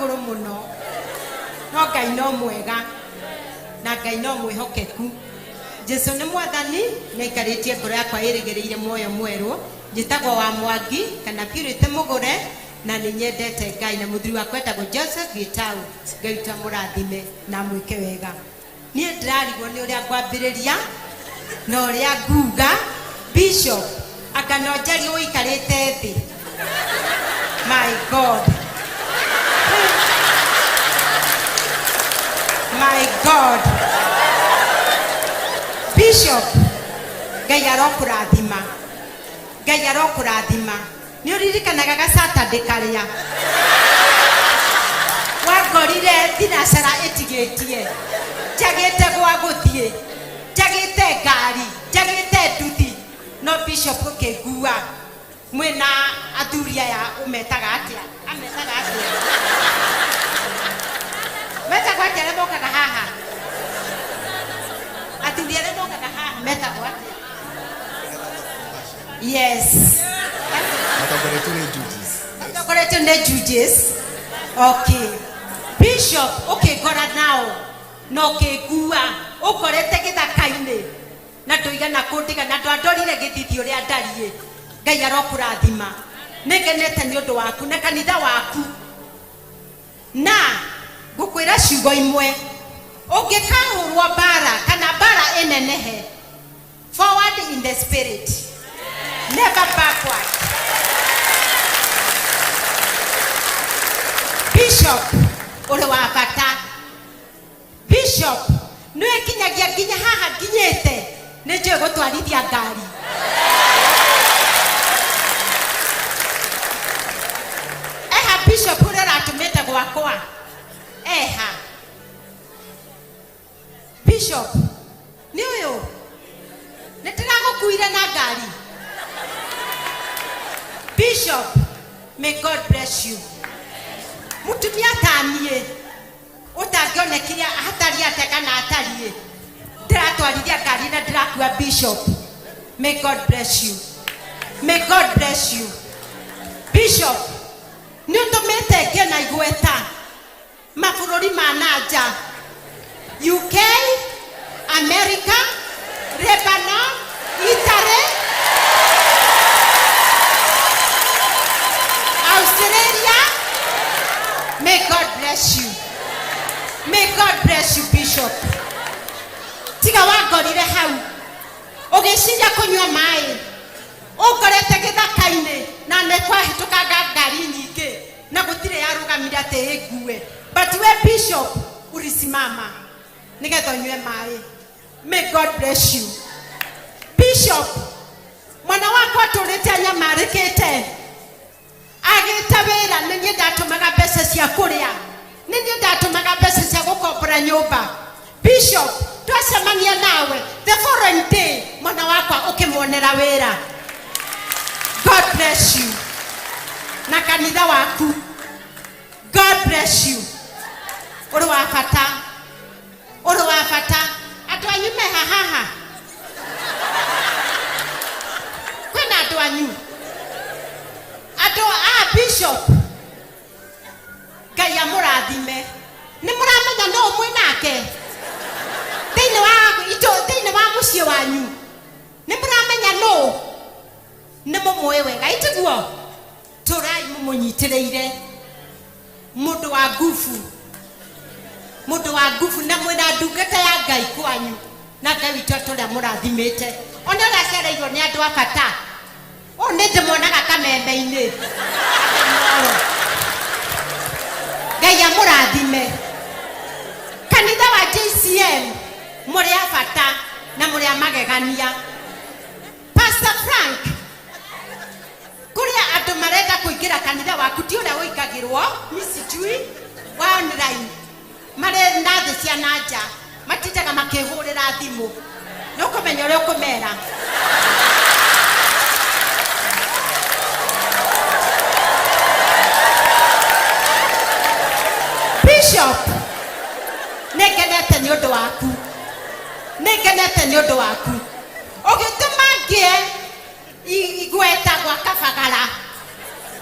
Igũrũ mũno, no Ngai no mwega na Ngai no mwĩhokeku. Jesu nĩ mwathani, nĩ aikarĩtie ngoro yakwa ĩrĩgĩrĩire muoyo mwerũ. Njĩtagwo wa Mwangi kana Purity Mũgũre, na nĩ nyendete Ngai, na mũthuri wakwa etagwo Joseph Gĩtau. Ngai witũ amũrathime na amwĩke wega. Niĩ ndĩrarigwo nĩ ũrĩa ngwambĩrĩria na ũrĩa nguga. Bishop, anga no njarie ũikarĩte thĩ? My God, my God. Bishop, Ngai arokũrathima, Ngai arokũrathima. Nĩ ũririkanaga ga Saturday karĩa wangorire thinacara ĩtigĩtie, njagĩte gwa gũthiĩ, njagĩte ngari, njagĩte nduthi, no bishop ũkĩngua mwĩna athuri aya ũmetaga atĩa? Ametaga atĩa? Metagwo atĩa arĩa mokaga haha? Athuri arĩa mokaga haha metagwo atĩa? Yes. Matongoretio nĩ Judges. Matongoretio nĩ Judges. Okay. Bishop, ũkĩngora nao na ũkĩngua ũngorete gĩthaka-inĩ na ndũigana kũndiga na ndwandorire gĩthithi ũrĩa ndariĩ. Ngai arokũrathima. Nĩngenete nĩ ũndũ waku na kanitha waku. Na ngũkwĩra ciugo imwe, ũngĩkahũrwo mbara kana mbara ĩnenehe, forward in the spirit, never backward. Bishop, ũrĩ wa bata. Bishop, nĩwe nginyagia nginya haha nginyĩte nĩ njũĩ gũtwarithia ngari. Eha bishop ũrĩa ũratũmĩte gwakwa? Eha bishop nĩ ũyũ nĩ ndĩragũkuire na ngari. Bishop, may God bless you. Mũtumia ta niĩ ũtangĩonekire hatariĩ atĩa kana atariĩ, ndĩratwarithia ngari na ndĩrakua bishop. May God bless you, may God bless you. Bishop, nĩ ũtũmĩte ngĩe na igweta mabũrũri ma na nja, UK, America, Lebanon, Italy, Australia. May God bless you. May God bless you, Bishop. Tiga wangorire hau ũgĩciria kũnyua maĩ, ũngorete gĩthaka-inĩ na nĩ kwahĩtũkanga ngari nyingĩ na gũtirĩ yarũgamire atĩ ĩngue, but we bishop ulisimama nĩgetha ũnyue maĩ. May God bless you, bishop. Mwana wakwa atũrĩte anyamarĩkĩte, agĩte wĩra, nĩ niĩ ndatũmaga mbeca cia kũrĩa, nĩ niĩ ndatũmaga mbeca cia gũkombora nyũmba. Bishop, twacemania nawe the following day, mwana wakwa ũkĩmuonera wĩra. God bless you na kanitha waku. God bless you. Ũrĩ wa bata, ũrĩ wa bata. Andũ anyu meha haha? Kwĩna andũ anyu, andũ a bishop? Ngai amũrathime. Nĩ mũramenya no mwĩ nake thĩinĩ wa itũ, thĩinĩ wa mũciĩ wanyu? Nĩ mũramenya nũ? Nĩ mũmũĩ wega, itiguo? Tũrai mũmũnyitĩrĩire, mũndũ wa ngubu, mũndũ wa ngubu, na mwĩna ndungata ya Ngai kwanyu, na Ngai witũ atũrĩa mũrathimĩte. Ona ũrĩa acereirwo nĩ andũ a bata, ũũ nĩ ndĩmuonaga kameme-inĩ. Ngai amũrathime. Kanitha wa JCM, mũrĩ a bata na mũrĩ a magegania. Pastor Frank, kũrĩa andũ marenda kũingĩra kanitha waku, ti ũrĩa ũingagĩrwo ni sijui wa online, marĩ na thĩ cia na nja, matindaga makĩhũrĩra thimũ. Nĩ ũkũmenya ũrĩa ũkũmera. Bishop, nĩ ngenete nĩ ũndũ waku, nĩ ngenete nĩ ũndũ waku. Ũgĩtũma ngĩe igweta gwa kabagara,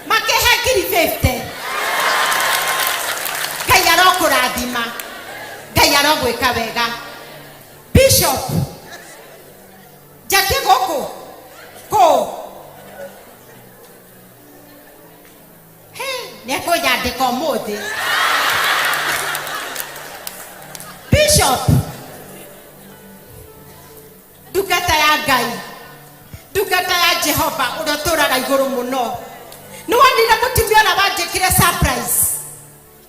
makĩhe ngiri 50. Arokũrathima, Ngai arogwĩka wega. Bishop njakie gũkũ kũ He, nĩekũnyandĩka ũmũthĩ. Bishop, ndungata ya Ngai, ndungata ya Jehova ũrĩa ũtũraga igũrũ mũno, nĩ wonire mũtumia ũrĩa wanjĩkire surprise?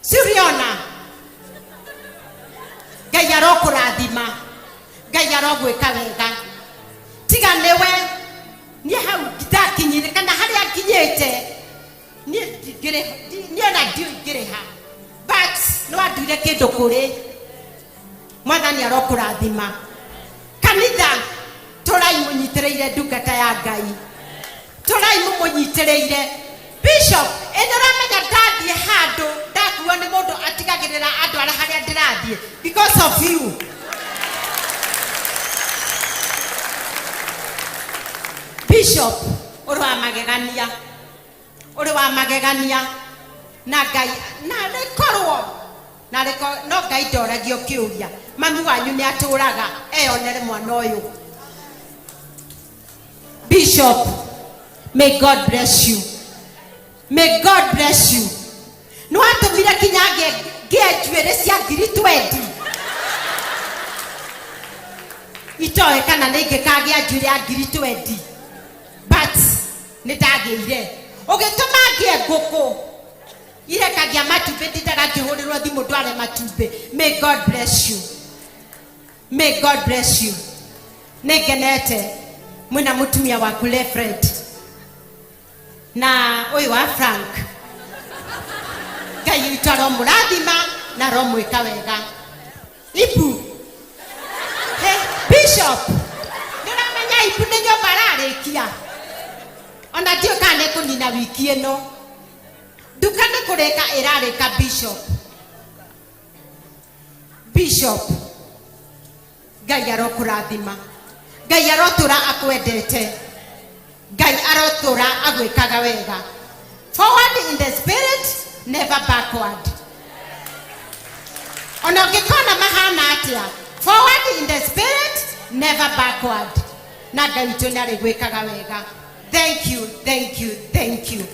Siriona. Ngai arokũrathima, Ngai arogwĩka wega. Tiga nĩwe, niĩ hau ndakinyire kana harĩa nginyĩte, niĩ ndingĩrĩ, niĩ ona ndiũĩ ingĩrĩha, but nĩ wanduire kĩndũ kũrĩ. Mwathani arokũrathima. Kanitha, tũrai mũnyitĩrĩire ndungata ya Ngai, tũrai mũmũnyitĩrĩire. Bishop, ĩ nĩ ũramenya ndathiĩ handũ ndakuo nĩ mũndũ atigagĩrĩra andũ arĩa harĩa ndĩrathiĩ because of you. Bishop, ũrĩ wa magegania, ũrĩ wa magegania. Na Ngai na rĩkorwo na rĩko no Ngai ndoragio kĩũria. Mami wanyu nĩ atũraga eyonere mwana ũyũ. Bishop, may God bless you, may God bless you. Nĩ watũmire kinya ngĩe njuĩrĩ cia 20,000. Itoĩ kana nĩ ingĩkagĩa njuĩrĩ ya 20,000, but nĩ ndagĩire. Ũgĩtũma ngĩe ngũkũ irekagia matumbĩ, ndindaga ngĩhũrĩrwo thimũ ndware matumbĩ. May God bless you, may God bless you. Nĩ ngenete mwĩna mũtumia waku Lefred na ũyũ wa Frank. Ngai witũ aromũrathima na aromwĩka wega. Ibu, he Bishop, nĩũramenya ibu nĩ nyũmba ararĩkia, ona ndiũĩ kana nĩ kũnina wiki ĩno. Nduka nĩ kũrĩka ĩrarĩka. Bishop, Bishop, Ngai arokũrathima, Ngai arotũra akwendete, Ngai arotũra agwĩkaga wega. Forward in the spirit, never backward. Ona ũngĩkona mahana atĩa, forward in the spirit, never backward. Na Ngai witũ nĩ arĩgwĩkaga wega. Thank you, thank you, thank you.